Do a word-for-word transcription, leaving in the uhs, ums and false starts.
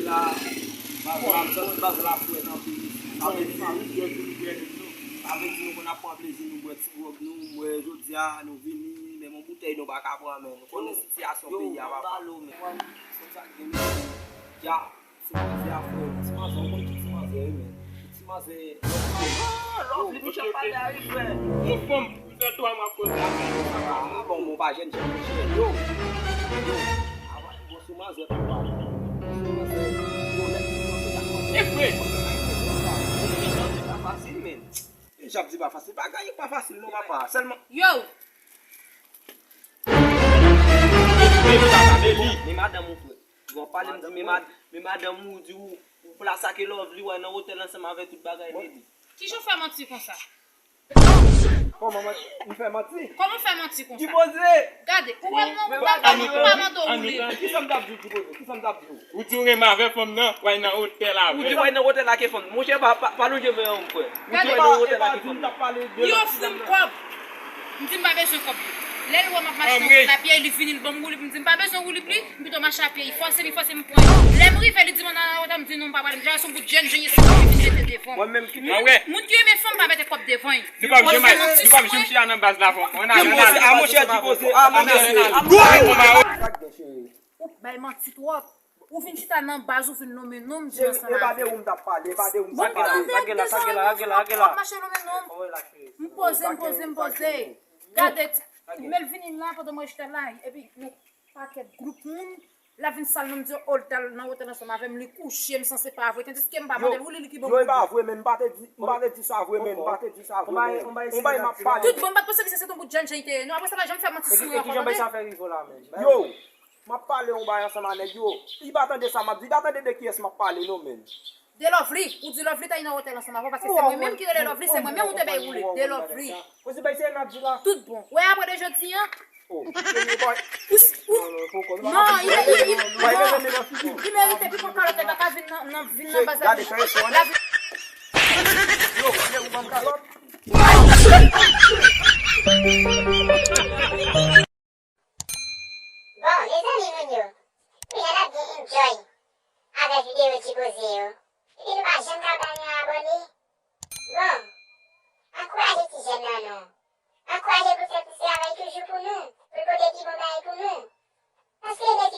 Baz la, baz la frèt anpil isi. Sa vle di nou, sa vle di nou konn ap pran plezi nou, bwè ti gwòg nou, m wè jodi a nou vini, menm yon boutèy nou pa ka pran, men nou konnen sitiyasyon peyi a, papa. Konn sa k gen, mesye. Ya, ti manzè a, frè, ti manzè, ou konn ki ti manzè ye, men. Ti manzè, love li, li ap pale a wi, frè. Yon fanm, m fè twa mwa m ap koze avè l. Ah, bon, bon, pa jèn, jèn, jèn. Yo, yo, avan, bon, sou manzè, papa. Sou manzè, yo, lè ki manzè, e vre. Pa fasil, men. Deja ap di pa fasil. Bagay yo pa fasil, non, papa. Sèlman. Yo! Men madanm ou, frè. Ou ap pale, m di, men mad-, men madanm ou, ou di ou, ou plas ak Lovely, w al nan otèl ansanm avè tout bagay, men li. Kijan w fè manti konsa? Kòman manti? M fè manti? Kòman w fè manti konsa? Dipoze! Gade, ou wè l, non, ou pa, ou pa mande w woule. Kisa m t ap di w, Dipoze? Kisa m t ap di w? Ou di w renmen avè fanm nan, w al nan otèl avè l. Ou di w al nan otèl ak fanm. Monchè, pa, pa, pa lonje men an, frè. Ou di w al nan otèl ak fanm nan. Li ofri m kòb. M di m pa bezwen kòb li. Lè l wè m ap mache nan wout a pye, li vini, l ban m woulib, m di m pa bezwen woulib li, m pito mache a pye. Li fòse m, li fòse m pran. Lè m rive, li di m ann al nan otèl, m di non, m pa prale. M di a se yon bout jèn, jèn, se sa ki vin mete devan. Mwen menm ki... Mwen ki renmen fanm, m pa mete kòb devan l. Nou p ap janm, nou p ap janm chita nan baz la avè m. Ann ale, ann ale. A monchè, Dipoze, a monchè. Ou bay manti twòp. Ou vin chita nan baz, ou vin lonmen non m di ansanm avè w. E pa de ou m t ap pale, e pa de ou m t ap pale. Bon, m pa devan, m devan, m ap mache lonmen non m. M poze, m poze, m poze. Gade, men l vini la pandan mwen chita la, epi yon pakèt gwoup moun, l ap vin sal non m, di, o, l t al nan otèl ansanm avè m, li kouche m, san se pa vre, tandiske m pa mande l woule, li ki ban m woule. Yo, e pa vre, men m pa te di, m pa te di sa vre, men m pa te di sa vre, men yon bagay m ap pale. Tout bon, m pa t panse misye se t yon bout jèn jan li te ye, non, apre sa, pa janm fè manti sou mwen ankò, tande? Yo! M ap pale yon bagay ansanm a nèg yo. Li pa tande sa m ap di, li pa tande de kiyès m ap pale non, menn. De Lovely, ou di Lovely t al nan otèl ansanm avè w, paske se mwen menm ki rele Lovely, se mwen menm ou te bay woule. De Lovely. Tout bon. Wè, apre de jodi a. Non, li merite pi fò kalòt, li pa ka vin nan, nan, vin nan baz la. Yo, ou ban m kalòt. Bon, mezanmi moun yo, kounye a n ap byen enjoy avèk videyo Dipoze yo. Epi nou pa janm ka ba nou abòne. Bon, ankouraje ti jèn nan non. Ankouraje l pou l fè plis travay toujou pou nou, pou l pote pi bon bagay pou nou. Paske nèg ki